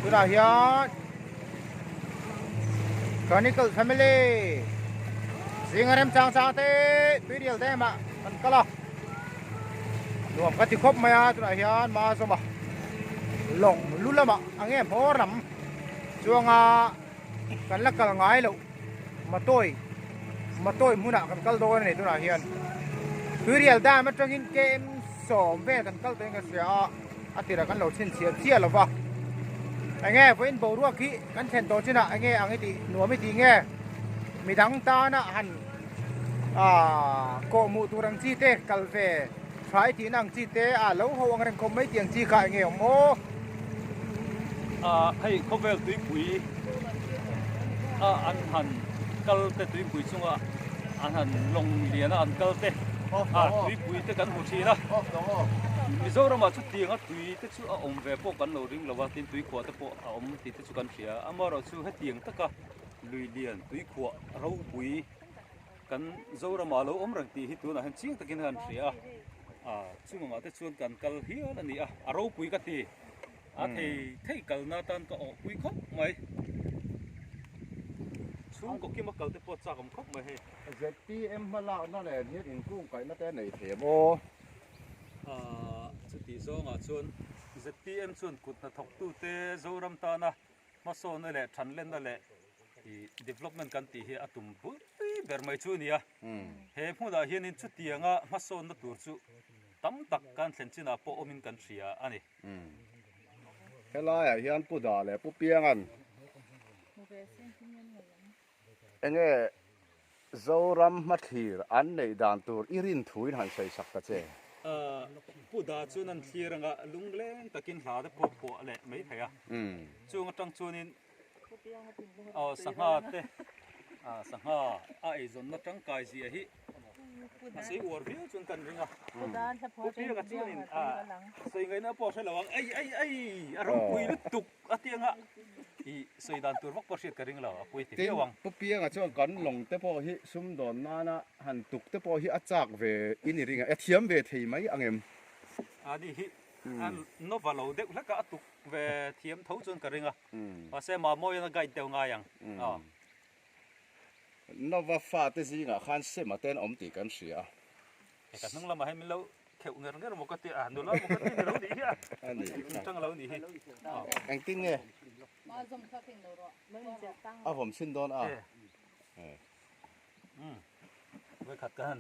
Tunah hian Chronicle Family zinga remchang chang te tuirial dam ah kan kal a nuam ka ti khawp mai a tunah hian ma zawm a lawng lu lamah eng nge hmawr lam chuanga kan la kal ngai loh matawi matawi hmunah kan kal dawn a ni tunah hian tuirial dam atangin km sawm vel kan kal tawhin ka hria a a tirah kan lo chhinchhiah chiah lo va enge vawiin boruak hi kan thlen tawh chinah enge ang i tih nuam i tih nge midang tana han ah kawhhmuh tur ang chi te kal ve tha i tihna ang chi te a lo ho ang reng khawp mai tih ang chi kha enge awm aw. Ah hei khawvel tuipui a an han kal te tuipui chunga an han lawng lian a an kal te ah tuipui te kan hmu thin a Mizoramah chutianga tui te chu a awm ve pawh kan lo ring lo a tin tuikhuah te pawh a awm tih te chu kan hria amaherawhchu hetiang taka lui lian tuikhuah ropui Kan Zoramah lo awm reng tih hi tunah hian chiang takin kan hria a, ah chungah te chuan kan kal hial a ni a, a ropui ka ti, a thei thei kalna atan ka awhpui khawp mai, chhungkaw kima kal te pawh chak awm khawp mai hei. ZPM hmalakna nen hian inkungkaihna te a nei thei em aw? Ah chutih zawngah chuan ZPM chuan kut hnathawktute Zoram tana Hmasawnna leh thanlenna leh ih development kan tih hi a tum bul ber mai chu a ni a. He hmunah hianin chutianga hmasawnna tur chu tam tak kan thlen chinah pawh awmin kan hria a ni. Helaiah hian Pu Da leh Pu Pianga'n enge Zoram hmathlir an neih dan tur i rin thuin han sawi sak ta che. Pu Da chuan an thlir anga lungleng takin hla te pawh phuah leh mai thei a. Chung atang chuanin aw sangha te sangha a eizawnna tangkai zia hi a sei uar viau chuan kan ring a. Pu Pianga chuanin sawi ngaihna pawh a hre lo ang ei ei ei a ropui lutuk. A tianga i sawi dan tur vak pawh hriat ka ring lo, a pawi ti viau ang. Tin, Pu Pianga chuan kan lawng te pawh hi sumdawn nana han tuk te pawh hi a chak ve in i ring a, a thiam ve thei mai ang em? A ni hi a nova lo deuh hlek a, a tuk ve thiam tho chuan ka ring a, mahse Mamawia a guide deuh ngai ang. Nova fate zingah khan Sema te an awm tih kan hria a. Ka hnung lamah hian min lo kheuh nger nger maw ka ti a, nula maw ka ti ni lo nih hi a, tang lo nih hi. Engtin nge a vawm chhin dawn a? Vawikhat ka han.